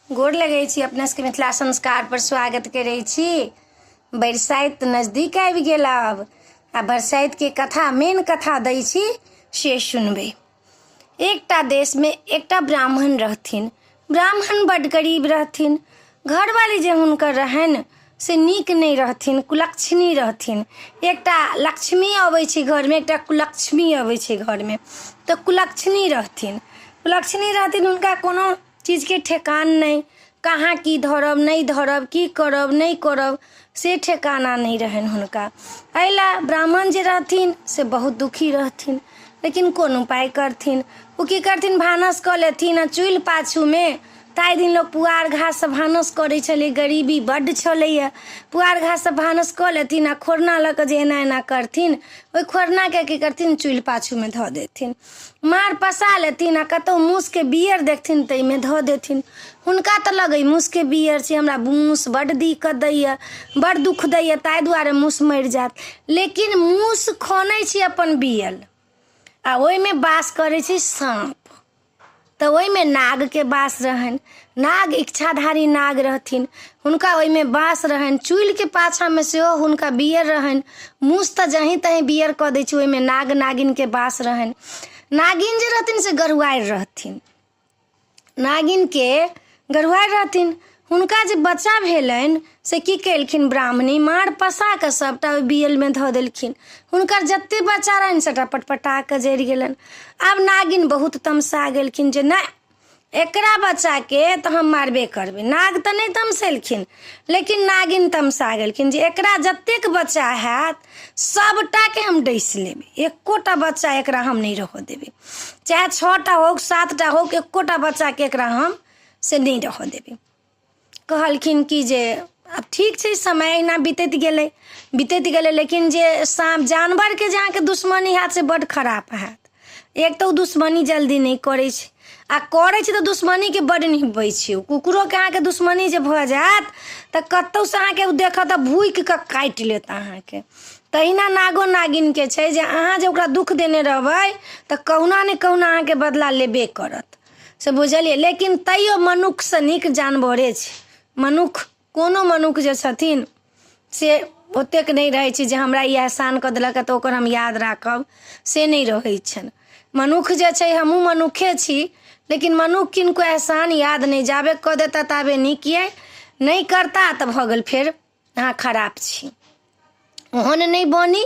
गोर लगै छी अपना सबके मिथिला संस्कार पर स्वागत करै छी। बरसाइत नजदीक आबि गेल आब आ बरसाइतके कथा मेन कथा दै छी से सुनबै। एकटा देशमे एकटा ब्राह्मण रहथिन। ब्राह्मण बड्ड गरीब रहथिन। घरवाली जे हुनकर रहनि से नीक नहि रहथिन, कुलक्षणी रहथिन। एकटा लक्ष्मी अबै छै घरमे, एकटा कुलक्ष्मी अबै छै घरमे, तऽ कुलक्षणी रहथिन। कुलक्षणी रहथिन, हुनका कोनो चीजके ठेकान नहि, कहाँ की धरब नहि धरब, की करब नहि करब, से ठेकाना नहि रहनि हुनका। एहि लए ब्राह्मण जे रहथिन से बहुत दुखी रहथिन, लेकिन कोन उपाय करथिन। ओ की करथिन, भानस कऽ लेथिन आ चूल्हि पाछूमे। ताहि दिन लोक पुआर घाससँ भानस करै छलै, गरीबी बड्ड छलैए। पुआर घाससँ भानस कऽ लेथिन आ खोरना लऽ कऽ जे एना एना करथिन, ओहि खोरनाके की करथिन, चूल्हि पाछूमे धऽ देथिन। मार पसा लेथिन आ कतहु मूसके बियर देखथिन ताहिमे धऽ देथिन। हुनका तऽ लगै मूसके बियर छै, हमरा मूस बड्ड दिक्कत दैए, बड्ड दुःख दैए, ताहि दुआरे मूस मरि जायत। लेकिन मूस खनै छै अपन बियल आ ओहिमे वास करै छै साँप। तऽ ओहिमे नागके वास रहनि। नाग इच्छाधारी नाग रहथिन, हुनका ओहिमे वास रहनि। चूल्हिके पाछाँमे सेहो हुनका बियर रहनि। मूस तऽ जहीँ तहीँ बियर कऽ दै छै, ओहिमे नाग नागिनके वास रहनि। नागिन जे रहथिन से गरुआरि रहथिन। नागिनके गरुआरि रहथिन। हुनका जे बच्चा भेलनि से की केलखिन ब्राह्मणी, मार पसा कऽ सभटा ओहि बियलमे धऽ देलखिन। हुनकर जते बच्चा रहनि सभटा पटपटा कऽ जरि गेलनि। आब नागिन बहुत तमसा गेलखिन जे नहि, एकरा बच्चाके तऽ हम मारबे करबै। नाग तऽ नहि तमसेलखिन, लेकिन नागिन तमसा गेलखिन जे एकरा जतेक बच्चा हैत सभटाके हम डसि लेबै, एकोटा बच्चा एकरा हम नहि रहऽ देबै, चाहे 6टा होक 7टा होक, एकोटा बच्चाके एकरा हम से नहि रहऽ देबै। कहलखिन कि जे आब ठीक छै, समय अहिना बीतैत गेलै बीतैत गेलै, लेकिन जे साँप जानवरके जे अहाँके दुश्मनी हैत से बड्ड खराब हैत। एक तऽ ओ दुश्मनी जल्दी नहि करै छै, आ करै छै तऽ दुश्मनीके बड्ड निभबै छै ओ। कुकुरोके अहाँके दुश्मनी जे भऽ जायत तऽ कतहुसँ अहाँके ओ देखत तऽ भूकि कऽ काटि लेत अहाँके। तहिना नागो नागिनके छै जे अहाँ जे ओकरा दुःख देने रहबै तऽ कहुना ने कहुना अहाँके बदला लेबे करत, से बुझलियै। लेकिन तैयो मनुक्खसँ नीक जानवरे छै। मनुक्ख कोनो मनुक्ख जे छथिन से ओतेक नहि रहै छै जे हमरा ई एहसान कऽ देलक तऽ ओकर हम याद राखब, से नहि रहै छनि मनुक्ख जे छै। हमहूँ मनुक्खे छी, लेकिन मनुक्ख किनको एहसान याद नहि जाबे कऽ देता ताबे नीक अइ, नहि करता तऽ भऽ गेल फेर अहाँ खराब छी। ओहन नहि बनी,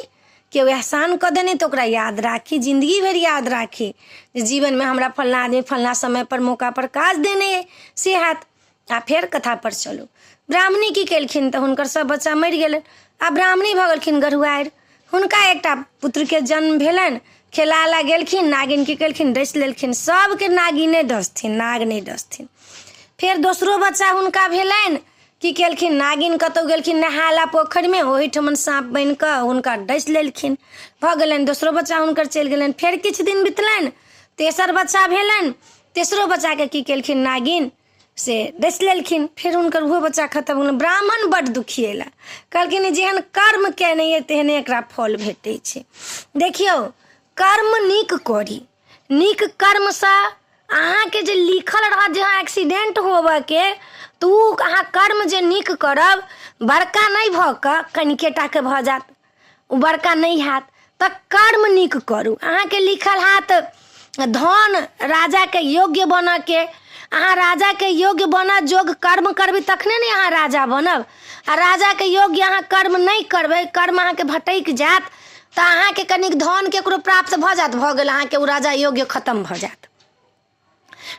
केओ एहसान कऽ देने तऽ ओकरा याद राखी, जिन्दगी भरि याद राखी जे जीवनमे हमरा फल्लाँ आदमी फल्लाँ समयपर मौकापर काज देने अइ, से हैत। आ फेर कथापर चलू। ब्राह्मणी की केलखिन तऽ हुनकर सभ बच्चा मरि गेलनि आ ब्राह्मणी भऽ गेलखिन गरुआरि। हुनका एकटा पुत्रके जन्म भेलनि। खेला लए गेलखिन, नागिन की केलखिन, डसि लेलखिन। सभके नागिने डसथिन, नाग नहि डसथिन। फेर दोसरो बच्चा हुनका भेलनि। की केलखिन, नागिन कतहु गेलखिन नहाय लए पोखरिमे, ओहिठमन साँप बनि कऽ हुनका डसि लेलखिन। भऽ गेलनि दोसरो बच्चा हुनकर चलि गेलनि। फेर किछु दिन बितलनि, तेसर बच्चा भेलनि। तेसरो बच्चाके की केलखिन, नागिन से डसि लेलखिन। फेर हुनकर ओहो बच्चा खतम हो गेलनि। ब्राह्मण बड्ड दुखिएला, कहलखिन जेहन कर्म केने अइ तेहने एकरा फल भेटै छै। देखियौ, कर्म नीक करी, नीक कर्मसँ अहाँके जे लिखल रहत जे हँ एक्सीडेंट होबऽके, तऽ ओ अहाँ कर्म जे नीक करब, बड़का नहि भऽ कऽ कनिके टाके भऽ जायत, ओ बड़का नहि हैत। तऽ कर्म नीक करू। अहाँके लिखल हैत धन राजाके योग्य बनऽके, अहाँ राजाके योग्य बनऽ जोग कर्म करबै तखने ने अहाँ राजा बनब। आ राजाके योग्य अहाँ कर्म नहि करबै, कर्म अहाँके भटकि जायत, तऽ अहाँके कनिक धन केकरो प्राप्त भऽ जायत, भऽ गेल अहाँके ओ राजा योग्य खतम भऽ जायत।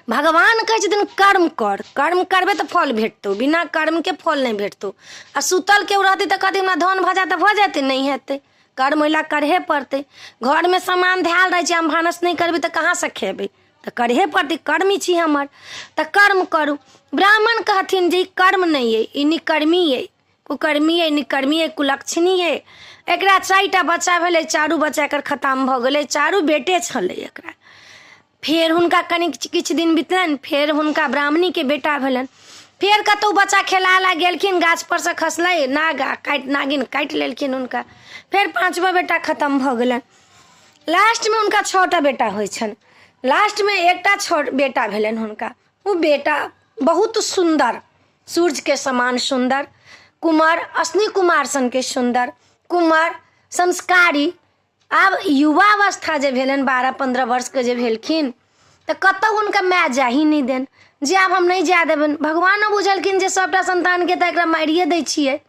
भगवान कहै छथिन कर्म कर, कर्म करबै तऽ फल भेटतौ, बिना कर्मके फल नहि भेटतौ। आ सुतल केओ रहतै तऽ कहतै हमरा धन भऽ जायत तऽ भऽ जेतै, नहि हेतै। कर्म ओहि लए करहे पड़तै। घरमे सामान धयल रहै छै, हम भानस नहि करबै तऽ कहाँसँ खेबै? तऽ करहे पड़तै, कर्म छी हमर, तऽ कर्म करू। ब्राह्मण कहथिन जे ई कर्म नहि अइ, ई निकर्मी अइ, कुकर्मी अइ, निकर्मी अइ, कुलक्षणी अइ। एकरा 4टा बच्चा भेलै, चारू बच्चा एकर खतम भऽ गेलै, चारू बेटे छलै एकरा। फेर हुनका कनिक किछु दिन बितलनि, फेर हुनका ब्राह्मणीके बेटा भेलनि। फेर कतहु बच्चा खेला लए गेलखिन, गाछपर सँ खसलै, नाग आ काटि नागिन काटि लेलखिन हुनका। फेर 5वां बेटा खतम भऽ गेलनि। लास्टमे हुनका 6टा बेटा होइ छनि। लास्टमे एकटा 6 बेटा भेलनि हुनका। ओ बेटा बहुत सुन्दर, सूर्यके समान सुन्दर कुमार, अश्विनी कुमार सनके सुन्दर कुमार, संस्कारी। आब युवावस्था जे भेलनि, 12-15 वर्षके जे भेलखिन, तऽ कतहु हुनका माय जाही नहि देन जे आब हम नहि जाय देबनि। भगवानो बुझलखिन जे सभटा सन्तानके तऽ एकरा मारिए दै छियै।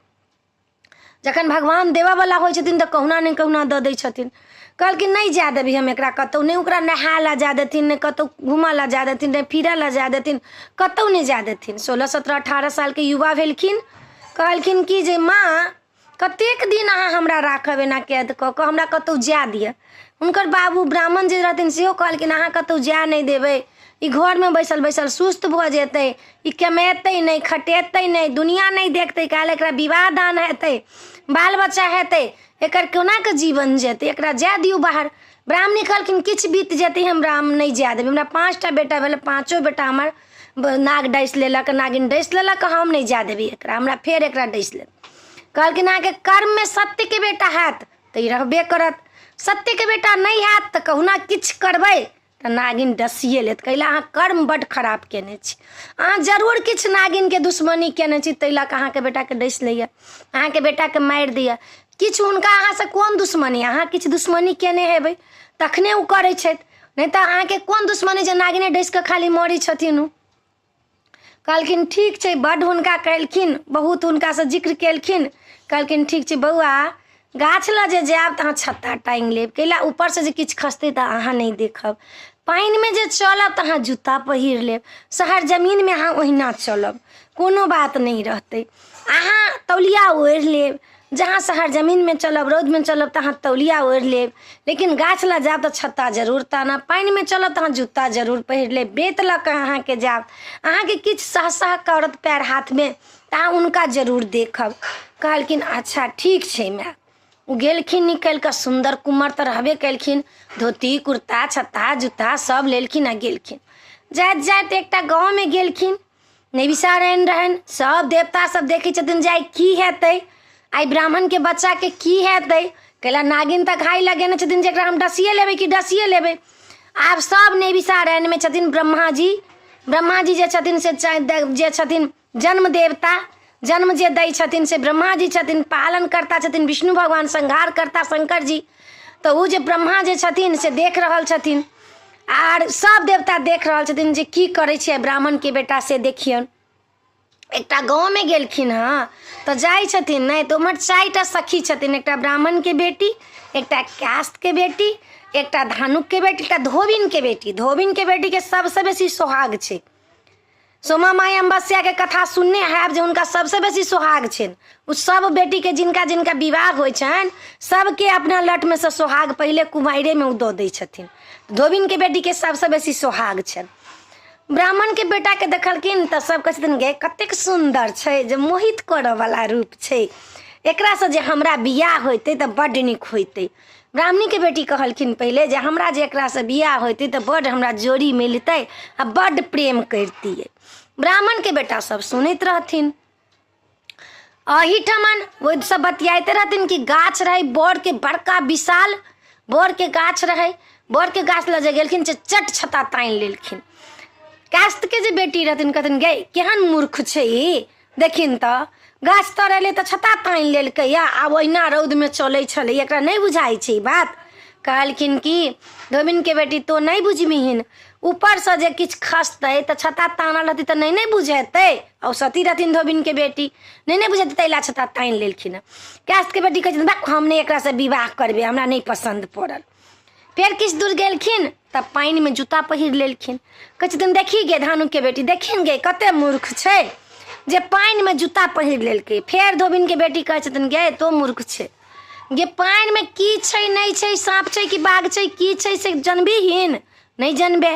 जखन भगवान देबऽवला होइ छथिन तऽ कहुना ने कहुना दऽ दै छथिन। कहलखिन नहि जाय देबही हम एकरा कतहु नहि, ओकरा नहाय लए जाय देथिन, नहि कतहु घूमऽ लए जाय देथिन, नहि फिरऽ लए जाय देथिन, कतहु नहि जाय देथिन। 16, 17, 18 सालके युवा भेलखिन। कहलखिन कि जे माँ, कतेक दिन अहाँ हमरा राखब एना कैद कऽ कऽ, हमरा कतहु जाय दिअ। हुनकर बाबू ब्राह्मण जे रहथिन सेहो कहलखिन अहाँ कतहु जाय नहि देबै, ई घरमे बैसल बैसल सुस्त भऽ जेतै, ई कमेतै नहि, खटेतै नहि, दुनिआँ नहि देखतै, काल्हि एकरा विवाह दान हेतै, बाल बच्चा हेतै, एकर कोना कऽ जीवन जेतै, एकरा जाय दियौ बाहर। ब्राह्मणी कहलखिन किछु बीत जेतै, हमरा हम नहि जाय देबै, हमरा 5टा बेटा भेलै, पाँचो बेटा हमर नाग डसि लेलक, नागिन डसि लेलक, हम नहि जाय देबै एकरा, हमरा फेर एकरा डसि लेत। कहलखिन अहाँके कर्ममे सत्यके बेटा हैत तऽ ई रहबे करत, सत्यके बेटा नहि हैत तऽ कहुना किछु करबै तऽ नागिन डसिए लेत। कैला अहाँ कर्म बड्ड खराब केने छी, अहाँ जरूर किछु नागिनके दुश्मनी केने छी, ताहि लऽ कऽ अहाँके बेटाके डसि लैए, अहाँके बेटाके मारि दैए। किछु हुनका अहाँसँ कोन दुश्मनी, अहाँ किछु दुश्मनी केने हेबै तखने ओ करै छथि, नहि तऽ अहाँके कोन दुश्मनी जे नागिने डसि कऽ खाली मरै छथिन ओ। कहलखिन ठीक छै। बड्ड हुनका कहलखिन, बहुत हुनकासँ जिक्र केलखिन। कहलखिन ठीक छै बौआ, गाछ लऽ जे जायब तऽ अहाँ छत्ता टाँगि लेब, कैला ऊपरसँ जे किछु खसतै तऽ अहाँ नहि देखब, पानिमे जे चलब तऽ अहाँ जूता पहिर लेब, शहर जमीनमे अहाँ ओहिना चलब, कोनो बात नहि रहतै, अहाँ तौलिया ओढ़ि लेब, जहाँ शहर जमीनमे चलब, रौदमे चलब तऽ अहाँ तौलिया ओढ़ि लेब, लेकिन गाछ लग जायब तऽ छत्ता जरूर तानब, पानिमे चलब तऽ अहाँ जूता जरूर पहिर लेब, बेत लऽ कऽ अहाँके जायब, अहाँके किछु सह सह करत पएर हाथमे तऽ अहाँ हुनका जरूर देखब। कहलखिन अच्छा ठीक छै माय। ओ गेलखिन निकलि कऽ, सुन्दर कुमर तऽ रहबे केलखिन, धोती कुर्ता छत्ता जूता सब लेलखिन आ गेलखिन। जाइत जाइत एकटा गाँवमे गेलखिन, नैमिषारण्य रहनि, सब देवता सब देखै छथिन जे आइ की हेतै, आइ ब्राह्मणके बच्चाके की हेतै, कैला नागिन तऽ घाइ लगेने छथिन जे एकरा हम डसिए लेबै कि डसिए लेबै। आब सब नैमिषारण्यमे छथिन। ब्रह्माजी, ब्रह्माजी जे छथिन से जे छथिन जन्म देवता, जन्म जे दै छथिन से ब्रह्माजी छथिन, पालन कर्ता छथिन विष्णु भगवान, संहार कर्ता शंकर जी। तऽ ओ जे ब्रह्मा जे छथिन से देख रहल छथिन, आर सब देवता देख रहल छथिन जे की करै छै ब्राह्मणके बेटा से देखियौन। एकटा गाँवमे गेलखिन हँ तऽ जाइ छथिन नहि तऽ उम्हर 4टा सखी छथिन, एकटा ब्राह्मणके बेटी, एकटा कास्तके बेटी, एकटा धानुकके बेटी, एकटा धोबिनके बेटी। धोबिनके बेटीके सबसँ बेसी सोहाग छै। सोमा माइ अमावस्याके कथा सुनने हैब जे हुनका सबसँ बेसी सोहाग छनि। ओ सब बेटीके जिनका जिनका विवाह होइ छनि सबके अपना लटमे सँ सोहाग पहिले कुमारिएमे ओ दऽ दै छथिन। धोबिनके बेटीके सबसँ बेसी सोहाग छनि। ब्राह्मणके बेटाके देखलखिन तऽ सब कहै छथिन गे कतेक सुन्दर छै, जे मोहित करऽवला रूप छै, एकरासँ जे हमरा बियाह होइतै तऽ बड्ड नीक होइतै। ब्राह्मणीके बेटी कहलखिन पहिले जे हमरा जे एकरासँ बियाह होइतै तऽ बड्ड हमरा जोड़ी मिलतै आ बड्ड प्रेम करितियै। ब्राह्मणके बेटा सब सुनैत रहथिन। एहिठमन ओहि सब बतियाइते रहथिन कि गाछ रहै बड़के बड़का विशाल बड़के गाछ रहै। बड़के गाछ लऽ जे गेलखिन से चट छत्ता तानि लेलखिन। कास्तके जे बेटी रहथिन कहथिन गे केहन मूर्ख छै ई, देखिन तऽ गाछ तर एलै तऽ छत्ता तानि लेलकै या आब ओहिना रौदमे चलै छलै, एकरा नहि बुझाइ छै ई बात। कहलखिन कि धोबिनके बेटी तो नहि बुझबिहिन, ऊपरसँ जे किछु खसतै तऽ छत्ता तानल रहतै तऽ नहि ने बुझेतै। औसती रहथिन धोबिनके बेटी, नहि ने बुझेतै ताहि लए छत्ता तानि लेलखिन हँ। कास्तके बेटी कहै छथिन बा हम नहि एकरासँ विवाह करबै, हमरा नहि पसन्द पड़ल। फेर किछु दूर गेलखिन तऽ पानिमे जूता पहिर लेलखिन। कहै छथिन देखी गे धानुकके बेटी, देखिन गे कते मूर्ख छै जे पानिमे जूता पहिर लेलकै। फेर धोबिनके बेटी कहै छथिन गे तो मूर्ख छै गे, पानिमे की छै नहि छै, साँप छै कि बाघ छै की छै से जनबिहीन, नहि जनबे,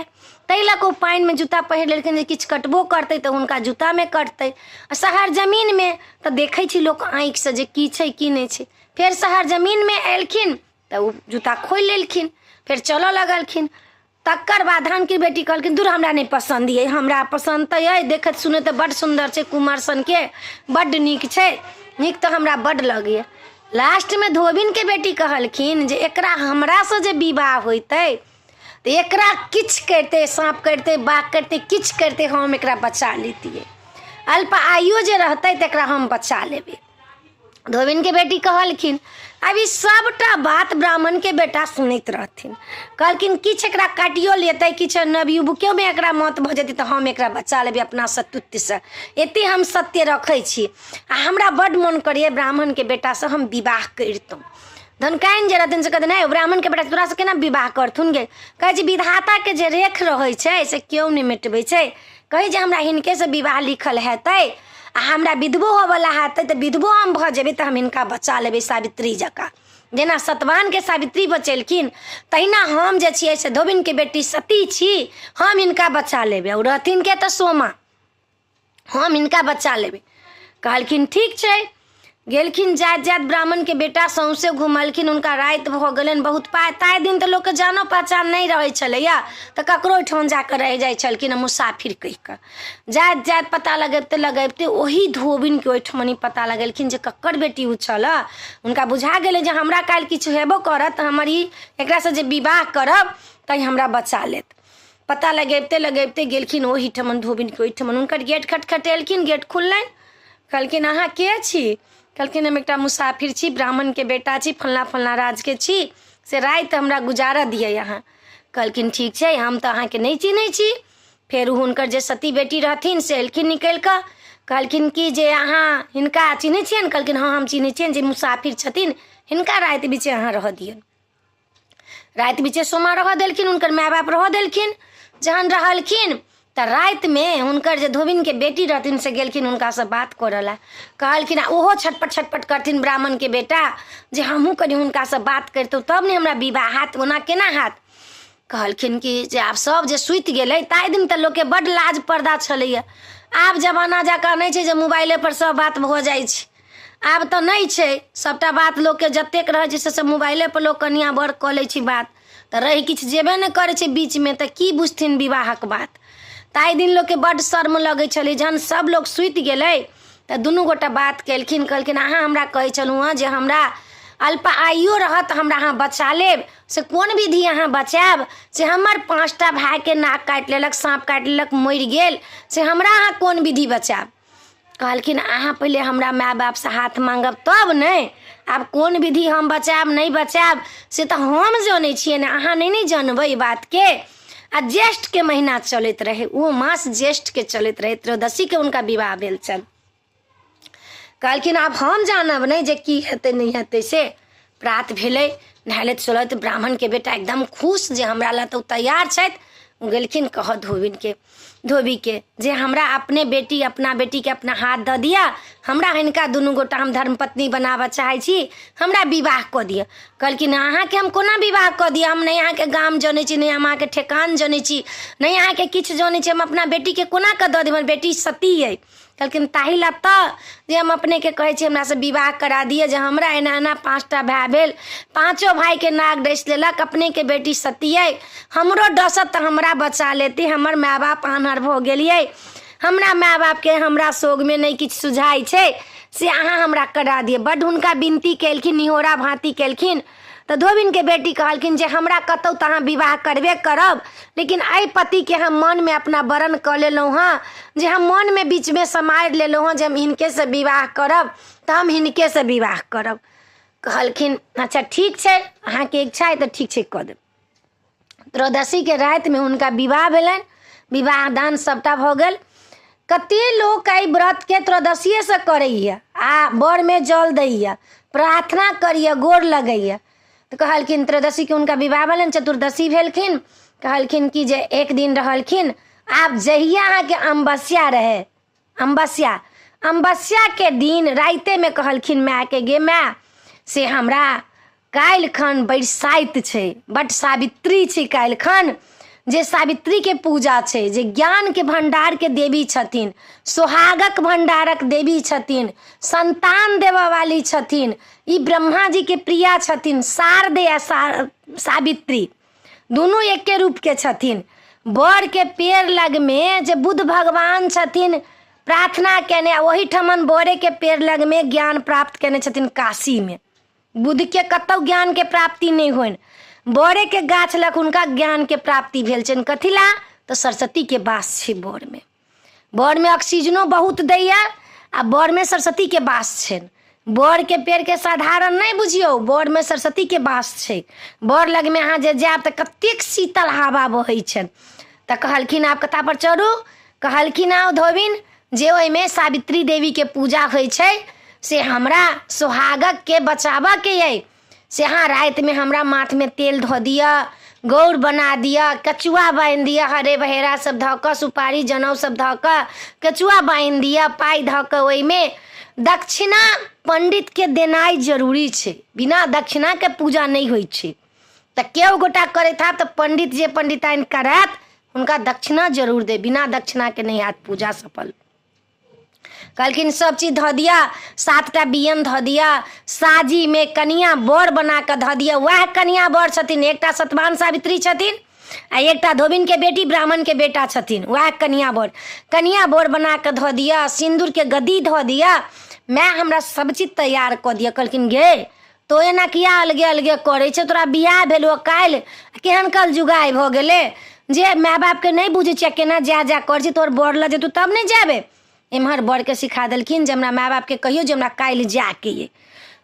ताहि लऽ कऽ ओ पानिमे जूता पहिर लेलखिन जे किछु कटबो करतै तऽ हुनका जूतामे कटतै। आ शहर जमीनमे तऽ देखै छै लोक आँखिसँ जे की छै की नहि छै। फेर शहर जमीनमे एलखिन तऽ ओ जूता खोलि लेलखिन, फेर चलऽ लगलखिन। तकर बाद धानके बेटी कहलखिन दूर हमरा नहि पसन्द अइ, हमरा पसन्द तऽ अइ, देखैत सुनैत तऽ बड्ड सुन्दर छै, कुमर सनके बड्ड नीक छै, नीक तऽ हमरा बड्ड लगैए। लास्टमे धोबिनके बेटी कहलखिन जे एकरा हमरासँ जे विवाह होइतै तऽ एकरा किछु करितै, साँप करितै, बाघ करितै, किछु करितै, हम एकरा बचा लैतियै। अल्प आयु जे रहतै तऽ एकरा हम बचा लेबै। धोबिनके बेटी कहलखिन। आब ई सभटा बात ब्राह्मणके बेटा सुनैत रहथिन। कहलखिन किछु एकरा काटियो लेतै, किछु नवयुवकोमे एकरा मौत भऽ जेतै तऽ हम एकरा बचा लेबै अपना सतुत्वसँ। एते हम सत्य रखै छी आ हमरा बड्ड मोन करैए ब्राह्मणके बेटासँ हम विवाह करितहुँ। धनकाइन जे रहथिन से कहथिन, नहि ब्राह्मणके बेटा तोरासँ केना विवाह करथुन गे? कहै छै विधाताके जे रेख रहै छै से केओ नहि मिटबै छै। कहै जे हमरा हिनकेसँ विवाह लिखल हेतै आ हमरा विधवो होबऽवला हेतै तऽ विधवो हम भऽ जेबै तऽ हम हिनका बचा लेबै सावित्री जकाँ। जेना सतवाहनके सावित्री बचेलखिन तहिना हम जे छियै से धोबिनके बेटी सती छी, हम हिनका बचा लेबै। ओ रहथिन के तऽ सोमा, हम हिनका बचा लेबै। कहलखिन ठीक छै। गेलखिन जाइत जाइत ब्राह्मणके बेटा सौँसे घुमलखिन। हुनका राति भऽ गेलनि बहुत। पाइ ताहि दिन तऽ लोकके जानो पहचान नहि रहै छलैए, तऽ ककरो ओहिठाम जा कऽ रहि जाइ छलखिन मुसाफिर कहि कऽ। जाइत जाइत पता लगबिते लगबिते ओही धोबिनके ओहिठमनी पता लगेलखिन जे ककर बेटी ओ छलऽ। हुनका बुझा गेलै जे हमरा काल्हि किछु हेबो करत, हमर ई एकरासँ जे विवाह करब तऽ हमरा बचा लेत। पता लगबिते लगबिते गेलखिन ओहिठमन धोबिनके ओहिठमन। हुनकर गेट खटखटेलखिन, गेट खुललनि। कहलखिन अहाँ के छी? कहलखिन हम एकटा मुसाफिर छी, ब्राह्मणके बेटा छी, फल्लाँ फल्लाँ राजके छी, से राति हमरा गुजारऽ दिअ अहाँ। कहलखिन ठीक छै, हम तऽ अहाँके नहि चिन्है छी। फेर हुनकर जे सती बेटी रहथिन से एलखिन निकलि कऽ। कहलखिन कि जे अहाँ हिनका चिन्है छियनि? कहलखिन हँ हम चिन्है छियनि, जे मुसाफिर छथिन, हिनका राति बीचे अहाँ रहऽ दियौन। राति बीचे सोमा रहऽ देलखिन, हुनकर माय बाप रहऽ देलखिन। जहन रहलखिन तऽ रातिमे हुनकर जे धोबिनके बेटी रहथिन से गेलखिन हुनकासँ बात करऽ लए। कहलखिन, आ ओहो छटपट छटपट करथिन ब्राह्मणके बेटा जे हमहूँ कनि हुनकासँ बात करितहुँ तब ने हमरा विवाह हैत, ओना केना हैत? कहलखिन कि जे आब सब जे सुति गेलै। ताहि दिन तऽ लोकके बड्ड लाज पर्दा छलैए, आब जमाना जकाँ नहि छै जे मोबाइलेपर सब बात भऽ जाइ छै। आब तऽ नहि छै, सभटा बात लोकके जतेक रहै छै से सब मोबाइलेपर लोक कनिआँ बर कऽ लै छै बात, तऽ रहि किछु जेबे नहि करै छै बीचमे, तऽ की बुझथिन विवाहक बात? ताहि दिन लोकके बड्ड शर्म लगै छलै। जहन सभ लोक सुति गेलै तऽ दुनू गोटा बात केलखिन। कहलखिन अहाँ हमरा कहै छलहुँ हँ जे हमरा अल्प आइयो रहत, हमरा अहाँ बचा लेब, से कोन विधि अहाँ बचायब? से हमर 5टा भायके नाक काटि लेलक, साँप काटि लेलक, मरि गेल, से हमरा अहाँ कोन विधि बचायब? कहलखिन अहाँ पहिले हमरा माय बापसँ हाथ माँगब तब ने। आब कोन विधि हम बचायब नहि बचायब से तऽ हम जनै छियै ने, अहाँ नहि ने जनबै ई बातके। आ ज्येष्ठके महीना चलैत रहै, ओ मास ज्येष्ठके चलैत रहै, त्रयोदशीके हुनका विवाह भेल छनि। कहलखिन आब हम जानब नहि जे की हेतै नहि हेतै। से प्रात भेलै, नहालैत सोलैत ब्राह्मणके बेटा एकदम खुश जे हमरा लए तऽ ओ तैयार छथि। ओ गेलखिन कहऽ धोबिनके धोबीके जे हमरा अपने बेटी अपना बेटीके अपना हाथ दऽ दिअ, हमरा हिनका दुनू गोटा हम धर्मपत्नी बनाबऽ चाहै छी, हमरा विवाह कऽ दिअ। कहलखिन अहाँके हम कोना विवाह कऽ दिअ? हम नहि अहाँके गाम जनै छी, नहि हम अहाँके ठेकान जनै छी, नहि अहाँके किछु जनै छी, हम अपना बेटीके कोना कऽ दऽ देब? हमर बेटी सती अइ। कहलखिन ताहि लए तऽ जे हम अपनेके कहै छी हमरासँ विवाह करा दिअ जे हमरा एना एना 5टा भाय भेल, पाँचो भायके नाग डसि लेलक, अपनेके बेटी सती अइ, हमरो डसत तऽ हमरा बचा लेती। हमर माय बाप आन्हर भऽ गेलियै, हमरा माय बापके हमरा सोगमे नहि किछु सुझाइ छै, से अहाँ हमरा करा दिअ। बड्ड हुनका विनती केलखिन, निहोरा भाँति केलखिन। तऽ धोबिनके बेटी कहलखिन जे हमरा कतहु तऽ अहाँ विवाह करबे करब, लेकिन एहि पतिके हम मनमे अपना वरण कऽ लेलहुँ हँ, जे हम मनमे बीचमे समारि लेलहुँ हँ जे हम हिनकेसँ विवाह करब तऽ हम हिनकेसँ विवाह करब। कहलखिन अच्छा ठीक छै, अहाँके इच्छा अइ तऽ ठीक छै, कऽ देब। त्रयोदशीके रातिमे हुनका विवाह भेलनि, विवाह दान सभटा भऽ गेल। कते लोक एहि व्रतके त्रयोदशिएसँ करैए आ बरमे जल दैए, प्रार्थना करैए, गोर लगैए। तऽ कहलखिन त्रयोदशीके हुनका विवाह भेलनि, चतुर्दशी भेलखिन। कहलखिन कि जे एक दिन रहलखिन, आब जहिया अहाँके अमावस्या रहै, अमावस्या अमावस्याके दिन रातिमे कहलखिन मायके, गे माय, से हमरा काल्हि खन बरसाइत छै, बट सावित्री छै, काल्हि खन जे सावित्रीके पूजा छै, जे ज्ञानके भण्डारके देवी छथिन, सोहागक भण्डारक देवी छथिन, सन्तान देबऽवाली छथिन, ई ब्रह्माजीके प्रिया छथिन। शारदे आ सावित्री दुनू एके रूपके छथिन। बरके पेड़ लगमे जे बुद्ध भगवान छथिन प्रार्थना केने, ओहिठमन बरेके पेड़ लगमे ज्ञान प्राप्त केने छथिन। काशीमे बुद्धके कतहु ज्ञानके प्राप्ति नहि होइन। बड़ेके गाछ लग हुनका ज्ञानके प्राप्ति भेल छनि। कथी ला? तऽ सरस्वतीके वास छै बड़मे। बड़मे ऑक्सीजनो बहुत दैए आ बड़मे सरस्वतीके वास छनि। बड़के पेड़के साधारण नहि बुझियौ, बड़मे सरस्वतीके वास छै। बड़ लगमे अहाँ जे जायब तऽ कतेक शीतल हवा बहै छनि। तऽ कहलखिन आब कथापर चढ़ू। कहलखिन आउ धोबिन जे ओहिमे सावित्री देवीके पूजा होइ छै से हमरा सोहागके बचाबऽके अइ, से अहाँ रातिमे हमरा माथमे तेल धऽ दिअ, गौर बना दिअ, केचुआ बान्हि दिअ, हरे बहेरा सब धऽ कऽ, सुपारी जनउ सब धऽ कऽ केचुआ बान्हि दिअ, पाइ धऽ कऽ ओहिमे दक्षिणा पण्डितके देनाइ जरूरी छै। बिना दक्षिणाके पूजा नहि होइ छै। तऽ केओ गोटा करैत हैत तऽ पण्डित जे पण्डिताइन करायत हुनका दक्षिणा जरूर दे, बिना दक्षिणाके नहि हैत पूजा सफल। कहलखिन सब चीज धऽ दिअ, 7टा बियन धऽ दिअ, साजीमे कनिया बर बना कऽ धऽ दिअ। वएह कनिया बर छथिन, एकटा सतवान सावित्री छथिन आ एकटा धोबिनके बेटी ब्राह्मणके बेटा छथिन, वएह कनिया बर। कनिया बर बना कऽ धऽ दिअ, सिन्दूरके गद्दी धऽ दिअ, माय हमरा सब चीज तैयार कऽ दिअ। कहलखिन गे तो एना किया अलगे अलगे करै छै, तोरा बियाह भेलौ काल्हि, केहन कल जुगाइ भऽ गेलै जे माय बापके नहि बुझै छियै, केना जा जा करै छै, तोहर बर लऽ जेतौ तब नहि जेबै। एम्हर बरके सिखा देलखिन जे हमरा माय बापके कहियौ जे हमरा काल्हि जायके अइ।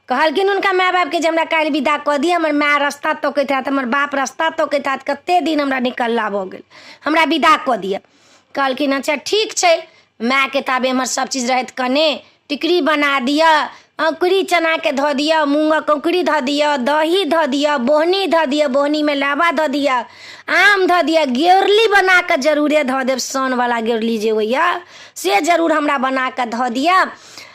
कहलखिन हुनका माय बापके जे हमरा काल्हि विदा कऽ दिअ, हमर माय रस्ता तकैत हैत, हमर बाप रस्ता तकैत हैत, कते दिन हमरा निकलला भऽ गेल, हमरा विदा कऽ दिअ। कहलखिन अच्छा ठीक छै। मायके ताबे एम्हर सब चीज रहैत कने टिकरी बना दिअ, औंकुरी चनाके धऽ दिअ, मूँगक औंकुरी धऽ दिअ, दही धऽ दिअ, बोहनी धऽ दिअ, बोहनीमे लाबा धऽ दिअ, आम धऽ दिअ, गेरली बना कऽ जरूरे धऽ देब, सनवला गेरली जे होइए से जरूर हमरा बना कऽ धऽ दिअ।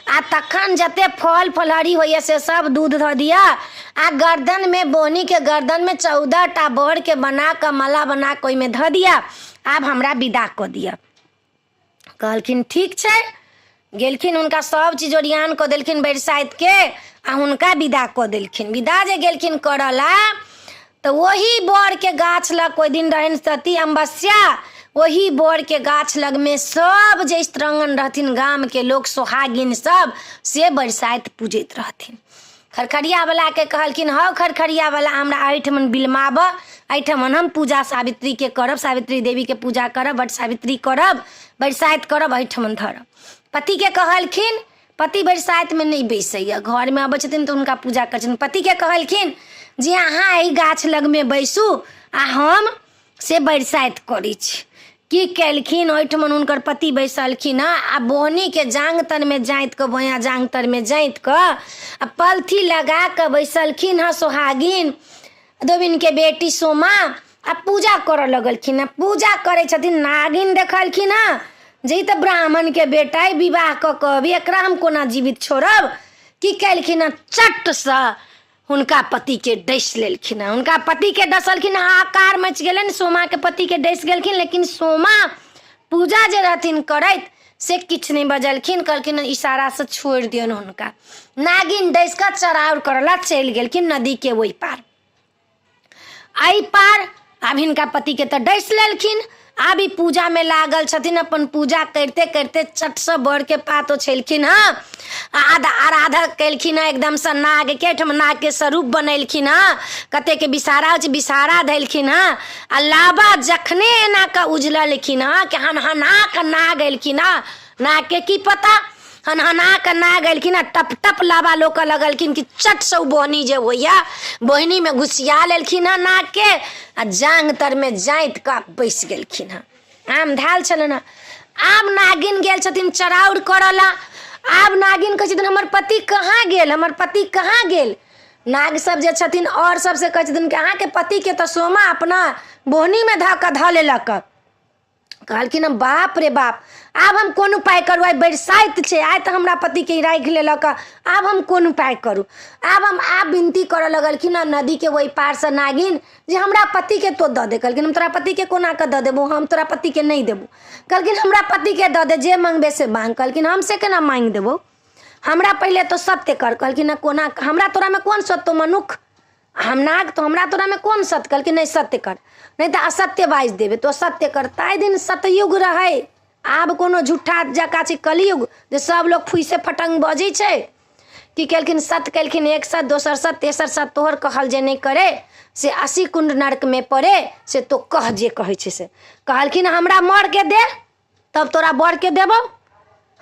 आ तखन जते फल फलहरी होइए से सब दूध धऽ दिअ आ गर्दनमे बोहनीके गर्दनमे 14टा बड़के बना कऽ माला बना कऽ ओहिमे धऽ दिअ, आब हमरा विदा कऽ दिअ। कहलखिन ठीक छै। गेलखिन हुनका सब चीज ओरियान कऽ देलखिन बरसाइतके आ हुनका विदा कऽ देलखिन। विदा जे गेलखिन करऽ ला तऽ ओही बड़के गाछ लग ओहि दिन रहनि सती अमावस्या, ओही बड़के गाछ लगमे सब जे स्त्रंगन रहथिन गामके लोक सोहागिन सब से बरसाइत पूजैत रहथिन। खरखरियावलाके कहलखिन हौ खरखरियावला हमरा एहिठमन बिलमाबऽ, एहिठमन हम पूजा सावित्रीके करब, सावित्री देवीके पूजा करब, वट सावित्री करब, बरसाइत करब, एहिठमन धरब। पतिके कहलखिन, पति बरसाइतमे नहि बैसैए, घरमे अबै छथिन तऽ हुनका पूजा करै छथिन। पतिके कहलखिन जे अहाँ एहि गाछ लगमे बैसू आ हम से बरसाइत करै छी। की केलखिन ओहिठमन हुनकर पति बैसलखिन हँ आ बोहनीके जाँघ तरमे जाँति कऽ, बोया जाँघ तरमे जाँति कऽ आ पलथी लगा कऽ बैसलखिन हँ सोहागिन धोबिनके बेटी सोमा आ पूजा करऽ लगलखिन हँ। पूजा करै छथिन, नागिन देखलखिन हँ जे ई तऽ ब्राह्मणके बेटा अइ, विवाह कऽ कऽ अभी एकरा हम कोना जीवित छोड़ब। की केलखिन हँ चटसँ हुनका पतिके डसि लेलखिन हँ। हुनका पतिके डसलखिन, हाहाकार मचि गेलनि, सोमाके पतिके डसि गेलखिन। लेकिन सोमा पूजा जे रहथिन करैत से किछु नहि बजलखिन, कहलखिन इशारासँ छोड़ि दियौन हुनका। नागिन डसि कऽ चराउर करऽ ला चलि गेलखिन नदीके ओहि पार। एहि पार आब हिनका पतिके तऽ डसि लेलखिन, आब ई पूजामे लागल छथिन। अपन पूजा करिते करिते चटसँ बड़के पात ओछेलखिन हँ आ आधा आराधक केलखिन हँ एकदमसँ नागके, एहिठाम नागके स्वरूप बनेलखिन हँ, कतेकके विषहारा होइ छै विषहारा धेलखिन हँ आ लाबा जखने एना कऽ उजललखिन हँ कि हनहना कऽ नाग एलखिन हँ। नागके की पता, हनहना कऽ नाग एलखिन आ टप टप लाबा लोकऽ लगलखिन कि चटसँ ओ बोहनी जे होइए बोहनीमे घुसिया लेलखिन हँ नागके आ जाँघ तरमे जाँति कऽ बैसि गेलखिन हँ। आम धायल छलनि हँ। आब नागिन गेल छथिन चराउर करऽ ला। आब नागिन कहै छथिन हमर पति कहाँ गेल, हमर पति कहाँ गेल। नाग सब जे छथिन आओर सबसँ कहै छथिन कि अहाँके पतिके तऽ सोमा अपना बोहनीमे धऽ कऽ धऽ लेलक। कहलखिन हम बाप रे बाप, आब हम कोन उपाय करू, आइ बरसाइत छै, आइ तऽ हमरा पतिके राखि लेलक, आब हम कोन उपाय करू। आब हम आब विनती करऽ लगलखिन हँ नदीके ओहि पारसँ नागिन जे हमरा पतिके तो दऽ दे। कहलखिन हम तोरा पतिके कोना कऽ दऽ देबौ, हम तोरा पतिके नहि देबौ। कहलखिन हमरा पतिके दऽ दे, जे मङ्गबे से माँग। कहलखिन हम से केना माँगि देबौ, हमरा पहिले तो सत्य कर। कहलखिन कोना, हमरा तोरामे कोन सत्य, तो मनुख हम नाग, तो हमरा तोरामे कोन सत्य। कहलखिन नहि सत्य कर, नहि तऽ असत्य बाजि देबै, तो सत्य कर। ताहि दिन सतयुग रहै, आब कोनो झूठा जकाँ छै कलयुग जे सब लोक फूइसे फटङ्ग बजै छै। की केलखिन सत्य केलखिन, एक सत्य, दोसर सत्य, तेसर सत्य, तोहर कहल जे नहि करे से 80 कुंड नरकमे पड़े, से तो कह जे कहै छै। से कहलखिन हमरा मरके दे तब तोरा बरके देबौ,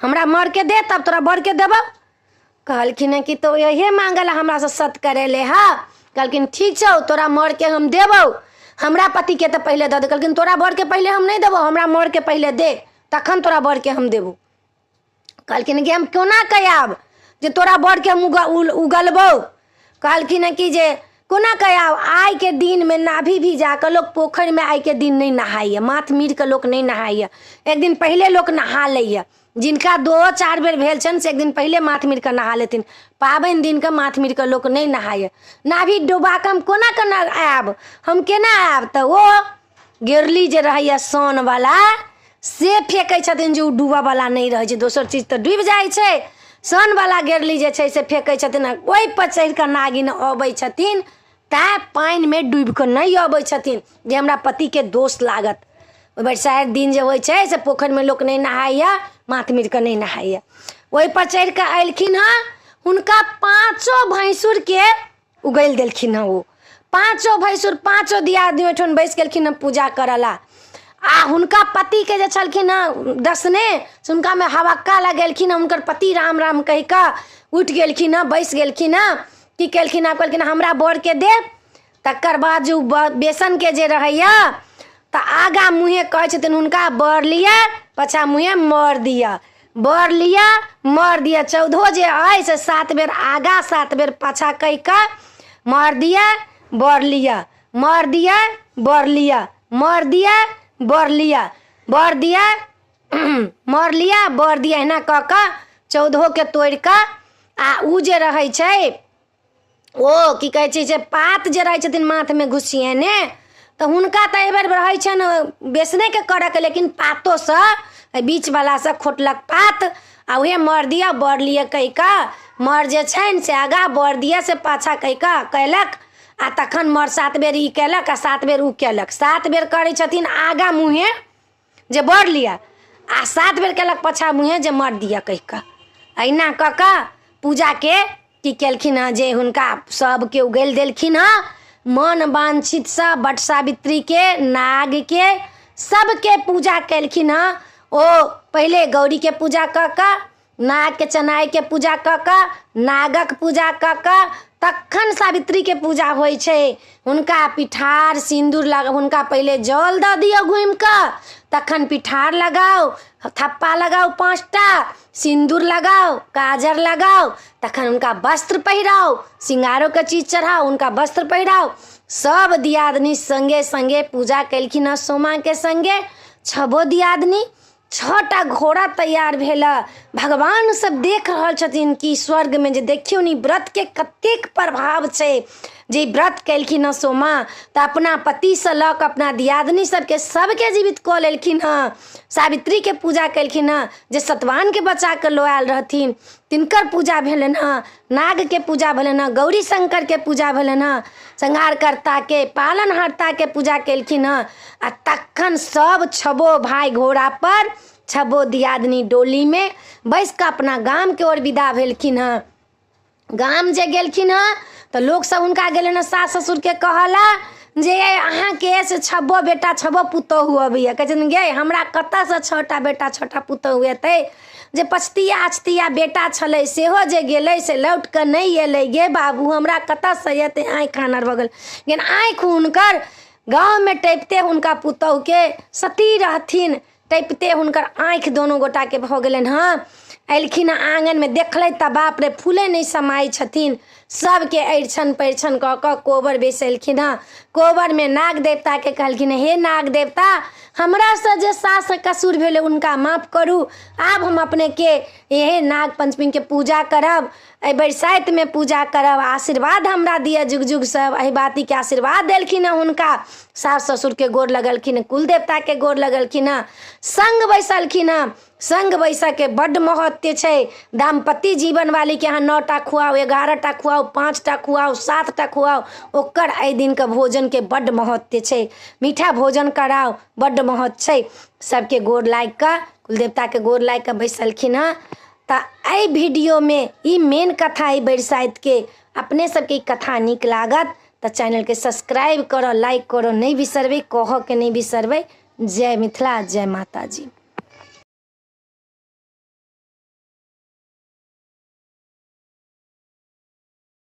हमरा मरके दे तब तोरा बरके देबौ। कहलखिन हँ कि तो यहे मांगल हमरासँ सत करै ले हँ। कहलखिन ठीक छौ, तोरा मरके हम देबौ, हमरा पतिके तऽ पहिले दऽ दे। कहलखिन तोरा बरके पहिले हम नहि देबौ, हमरा मरके पहिले दे तखन तोरा बरके हम देबौ। कहलखिन कि हम कोना कऽ आयब जे तोरा बरके हम उगलबौ। कहलखिन हँ कि जे कोना कऽ आयब, आइके दिनमे नाभि भी जाकऽ लोक पोखरिमे आइके दिन नहि नहाइए, माथ मीर कऽ लोक नहि नहाइए, एक दिन पहिले लोक नहा लैए। जिनका दो चारि बेर भेल छनि से एक दिन पहिले माथ मीर कऽ नहा लेथिन, पाबनि दिनके माथ मीर कऽ लोक नहि नहाइए। नाभि डुबा कऽ हम कोना कऽ आयब, हम केना आयब? तऽ ओ गेरली जे रहैए सोनवला से फेकै छथिन जे ओ डूबऽवला नहि रहै छै, दोसर चीज तऽ डूबि जाइ छै। सोनवला गेरली जे छै से फेकै छथिन आ ओहिपर चढ़ि कऽ नागिन अबै छथिन, तैँ पानिमे डूबि कऽ नहि अबै छथिन जे हमरा पतिके दोष लागत। ओहि बरसाइत दिन जे होइ छै से पोखरिमे लोक नहि नहाइए, माथ मीर कऽ नहि नहाइए। ओहिपर चढ़ि कऽ एलखिन हँ, हुनका पाँचो भैंसुरके उगलि देलखिन हँ। ओ पाँचो भैंसुर पाँचो दियादनी ओहिठाम बैसि गेलखिन हँ पूजा करऽ लए। आ हुनका पतिके जे छलखिन हँ डसने से हुनकामे हवक्का लगेलखिन हँ। हुनकर पति राम राम कहि कऽ उठि गेलखिन हँ, बैसि गेलखिन हँ। की केलखिन हँ? कहलखिन हमरा बरके दे। तकर बाद जे ओ बेसनके जे रहैए तऽ आगाँ मुँहे कहै छथिन हुनका बर लिअ, पाछाँ मुँहे मर दिअ, बर लिअ मर दिअ। चौदहो जे अइ से 7 बेर आगाँ 7 बेर पाछाँ कहि कऽ मर दिअ बर लिअ, मर दिअ बर लिअ, मर दिअ बर लिअ, बर दिअ मर लिअ बर दिअ, एना कऽ कऽ चौदहोके तोड़ि कऽ आ ओ जे रहै छै ओ की कहै छै जे पात जे रहै छथिन माथमे घुसिएने तऽ हुनका तऽ एहिबेर रहै छनि बेसनेके करऽके, लेकिन पातोसँ एहि बीचवलासँ खोटलक पात आ उएह मर दिअ बर लिअ कहि कऽ मर जे छनि से आगाँ बर दिअ से पाछाँ कहि कऽ कयलक। आ तखन मर 7 बेर ई कयलक आ 7 बेर ओ कयलक। 7 बेर करै छथिन आगाँ मुँहे जे बर लिअ आ 7 बेर कयलक पाछाँ मुँहे जे मर दिअ कहि कऽ। एहिना कऽ कऽ पूजाके की केलखिन हँ जे हुनका सबके उगलि देलखिन हँ। मन वांछितसँ वट सावित्रीके नागके सबके पूजा केलखिन हँ। ओ पहिले गौरीके पूजा कऽ कऽ नागके चनाइके पूजा कऽ कऽ नागक पूजा कऽ कऽ तखन सावित्रीके पूजा होइ छै। हुनका पिठार सिन्दूर लग हुनका पहिले जल दऽ दियौ घुमि कऽ, तखन पिठार लगाउ, थप्पा लगाउ, 5टा सिन्दूर लगाउ, काजर लगाउ, तखन हुनका वस्त्र पहिराउ, सिंगारोके चीज चढ़ाउ, हुनका वस्त्र पहिराउ। सब दियादनी सङ्गे सङ्गे पूजा केलखिन हँ। सोमाके सङ्गे छबो दियादनी 6टा घोड़ा तैयार भेल। भगवान सब देख रहल छथिन कि स्वर्गमे जे देखियौ ने व्रतके कतेक प्रभाव छै। जे व्रत केलखिन हँ सोमा तऽ अपना पतिसँ लऽ कऽ अपना दियादनी सबके सबके जीवित कऽ लेलखिन हँ। सावित्रीके पूजा केलखिन हँ जे सतवाहनके बचा कऽ लऽ आयल रहथिन, तिनकर पूजा भेलनि हँ। नागके पूजा भेलनि हँ, गौरी शङ्करके पूजा भेलनि हँ, संहारकर्ताके पालनहर्ताके पूजा केलखिन हँ। आ तखन सब छबो भाय घोड़ापर छबो दियादनी डोलीमे बैसि कऽ अपना गामके ओर विदा भेलखिन हँ। गाम जे गेलखिन हँ तऽ लोकसभ हुनका गेलनि हँ सास ससुरके कहऽ लए जे अहाँके से छबो बेटा छबो पुतोहु अबैए। कहै छथिन गे हमरा कतऽसँ 6टा बेटा 6टा पुतोहु एतै? जे पछतिया अछतिया बेटा छलै सेहो जे गेलै से लौट कऽ नहि एलै। गे बाबू हमरा कतऽसँ एतै? आँखि आनर भऽ गेल। लेकिन आँखि हुनकर गाँवमे टपिते हुनका पुतोहुके सती रहथिन, टपिते हुनकर आँखि दोनो गोटाके भऽ गेलनि हँ। अयलखिन हँ आङ्गनमे, देखलथि तऽ बाप रे फूले नहि समाइ छथिन। सबके अरिछन परिछन कऽ कऽ कोबर बैसेलखिन हँ। कोबरमे नाग देवताके कहलखिन हे नाग देवता हमरासँ जे सास कसूर भेलै हुनका माफ करू, आब हम अपनेके इहे नाग पञ्चमीके पूजा करब, एहि बरसाइतमे पूजा करब, आशीर्वाद हमरा दिअ जुग जुगसँ। एहि बातीके आशीर्वाद देलखिन हँ। हुनका सास ससुरके गोर लगलखिन, कुल देवताके गोर लगलखिन हँ, सङ्ग बैसलखिन हँ। सङ्ग बैसऽके बड्ड महत्व छै। दाम्पत्य जीवनवालीके अहाँ 9टा खुआउ, 11टा खुआउ, 5टा खुआउ, 7टा खुआउ, ओकर एहि दिनके भोजनके बड्ड महत्व छै। मीठा भोजन कराउ, बड्ड महत्व छै। सबके गोर लागि कऽ कुलदेवताके गोर लागि कऽ बैसलखिन हँ। तऽ एहि वीडियोमे ई मेन कथा अइ बरसाइतके। अपने सबके ई कथा नीक लागत तऽ तऽ चैनलके सब्सक्राइब करऽ, लाइक करऽ नहि बिसरबै, कहऽके नहि बिसरबै। जय मिथिला, जय माताजी।